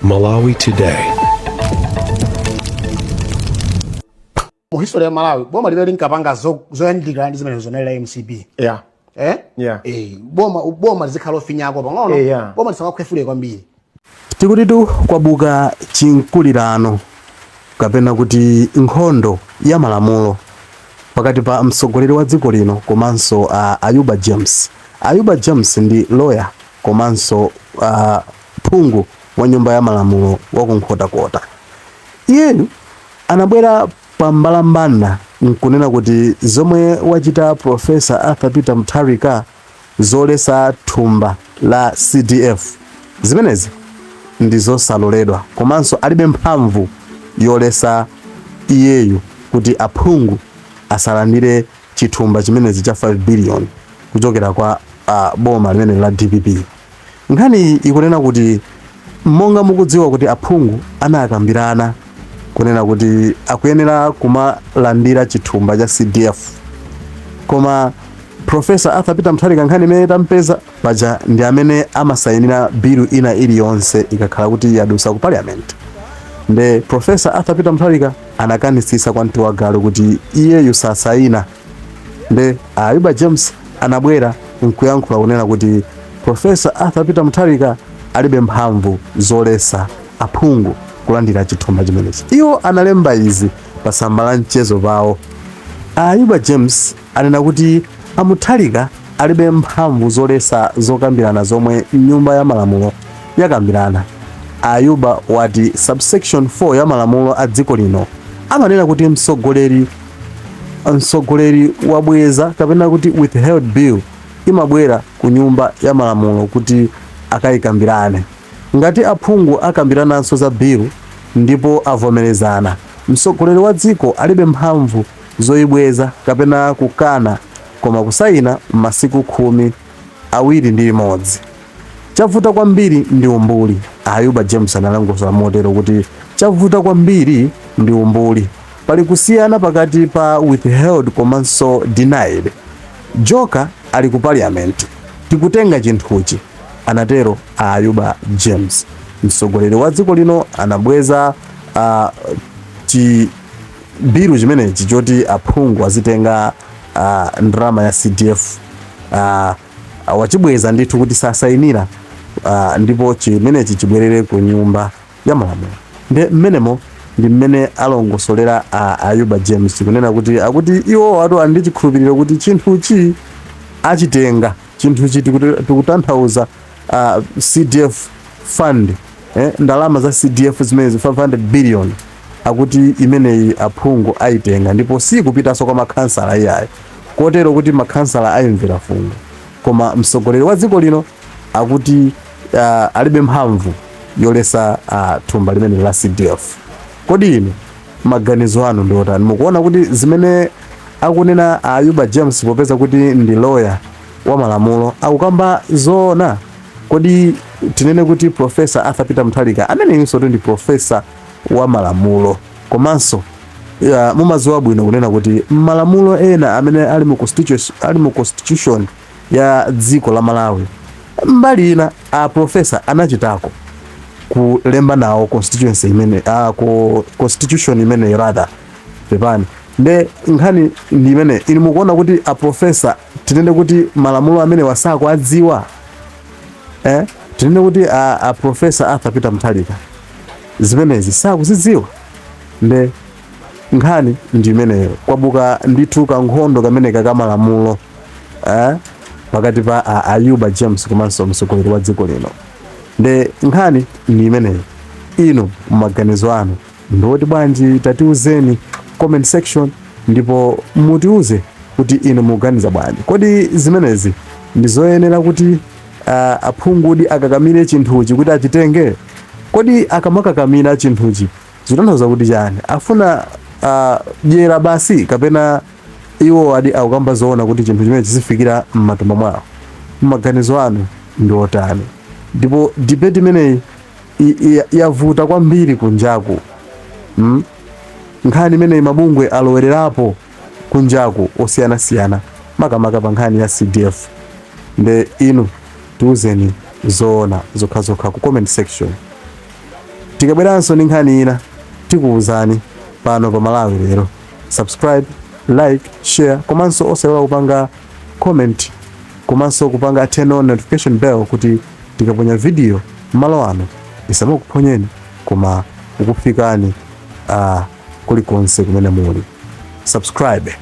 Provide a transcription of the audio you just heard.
Malawi Today. Mu history ya Malawi, boma limene linkapanga zoyandikira ndi zimenezo zinali la MCP. Eh? Yeah. Eh, boma lizikhala lofinyako pang'ono. Yeah. Boma lisamakhwefule kwambiri. Tikutitu kwabuka chinkulirano kapena kuti nkhondo ya malamulo pakati pa mtsogoleri wa dziko lino komanso Ayuba James. Ayuba James ndi lawyer komanso phungu wa nyumba ya malamulo wa ku Nkhotakota. Iyeyu anabwera pa mbalambanda nkunena kuti zomwe wachita Professor Arthur Peter Mutharika zolesa thumba la CDF zimenezi ndi zosaloledwa komanso alibe mphamvu yolesa iyeyu kuti aphungu asalandire chithumba chimenezi cha 5 billion kuchokera kwa boma limene la DPP. Nkhani iyi ikunena kuti monga mukudziwa kuti aphungu anakambirana kunena kuti akuyenera kumalandira chithumba cha CDF, koma Professor Arthur Peter Mutharika nkhani imene itampeza paja ndi amene amasayinira bilu ina iliyonse ikakhala kuti yadusa ku parliament. Nde Professor Arthur Peter Mutharika anakanisisa kwa mtiwagalu kuti iyeyu sasayina. Nde Ayuba James anabwera nkuyankhula kunena kuti Professor Arthur Peter Mutharika alibe mphamvu zolesa aphungu kulandira chithumba chimenechi. Iwo analemba izi pa tsamba la mchezo pawo. Ayuba James anena kuti a Mutharika alibe mphamvu zolesa zokambirana zomwe nyumba ya malamulo yakambirana. Ayuba wati subsection 4 ya malamulo a dziko lino amanena kuti mtsogoleri wabweza kapena kuti withheld bill imabwera ku nyumba ya malamulo kuti akayikambirane. Ngati aphungu akambirananso za bill ndipo avomerezana, mtsogoleri wa dziko alibe mphamvu zoyibweza kapena kukana koma kusayina m'masiku 21. Chavuta kwambiri ndi umbuli. Ayuba James analongosola motero kuti chavuta kwambiri ndi umbuli. Pali kusiyana pakati pa withheld komanso denied. Joka ali ku parliament. Tikutenga chinthuchi, anatero a Ayuba James. Mtsogoleri wa dziko lino anabweza chi bilu chimenechi choti aphungu azitenga ndalama ya CDF, wachibweza ndithu kuti sasayinira, ndipo chimenechi chibwerere ku nyumba ya malamulo. Nde mmenemo ndi mmene alongosolera a Ayuba James kunena kuti akuti iwo atu ali ndi chikhulupiriro kuti chinthuchi achitenga. Chinthuchi tikutanthauza CDF fund, ndalama za CDF zimenezi 500 billion, akuti imeneyi aphungu ayitenga ndipo sikupitanso kwa makhansala iyayi, kotero kuti makhansala ayimvera fungo. Koma mtsogoleri wa dziko lino akuti alibe mphamvu yolesa thumba limene la CDF. Kodi inu maganizo anu ndi otani? Mukuona kuti zimene akunena Ayuba James, popeza kuti ndi lawyer wa malamulo, akukamba zoona? Kodi tinene kuti Professor Arthur Peter Mutharika, ameneyinso ndi professor wa malamulo, komanso mumadziwa bwino kunena kuti malamulo ena amene ali mu constitution ya dziko la Malawi, mbali ina a professor anachitako kulemba nawo constituency imene, constitution imene rather, pepani. Nde nkhani ndi imene inu mukuona kuti a professor, tinene kuti malamulo amene wasako adziwa, eh? Tinene kuti a Professor Arthur Peter Mutharika zimenezi sakuzidziwa? Nde nkhani ndi imeneyo. Kwabuka ndithu kankhondo kameneka ka malamulo, eh? Pakati pa Ayuba James komanso mtsogoleri wa dziko lino. Nde nkhani ndi imeneyo. Inu maganizo anu ndiwoti bwanji? Tatiuzeni comment section ndipo mutiuze kuti inu mukuganiza bwanji. Kodi zimenezi ndi zoyenera kuti aphungudi akakamire chinthuchi kuti achitenge? Kodi akamakakamira chinthuchi zikutanthauza kuti chani? Afuna dyera basi, kapena iwo adi akukamba zoona kuti chinthu chimene chizifikira m'matumba mwawo? Maganizo anu ndi otani? Ndipo debate imeneyi yavuta kwambiri kunjaku, Nkhani imeneyi mabungwe alowererapo kunjaku osiyanasiyana, makamaka pa nkhani ya CDF. Nde inu tiuzeni zoona zokhazokha ku comment section. Tikabweranso ndi nkhani ina, tikuwuzani pano pa Malawi Lero. Subscribe, like, share, komanso osaiwala kupanga comment, komanso kupanga turn on notification bell kuti tikaponya video malo ano isamakuphonyeni koma kukufikani kulikonse kumene muli. Subscribe.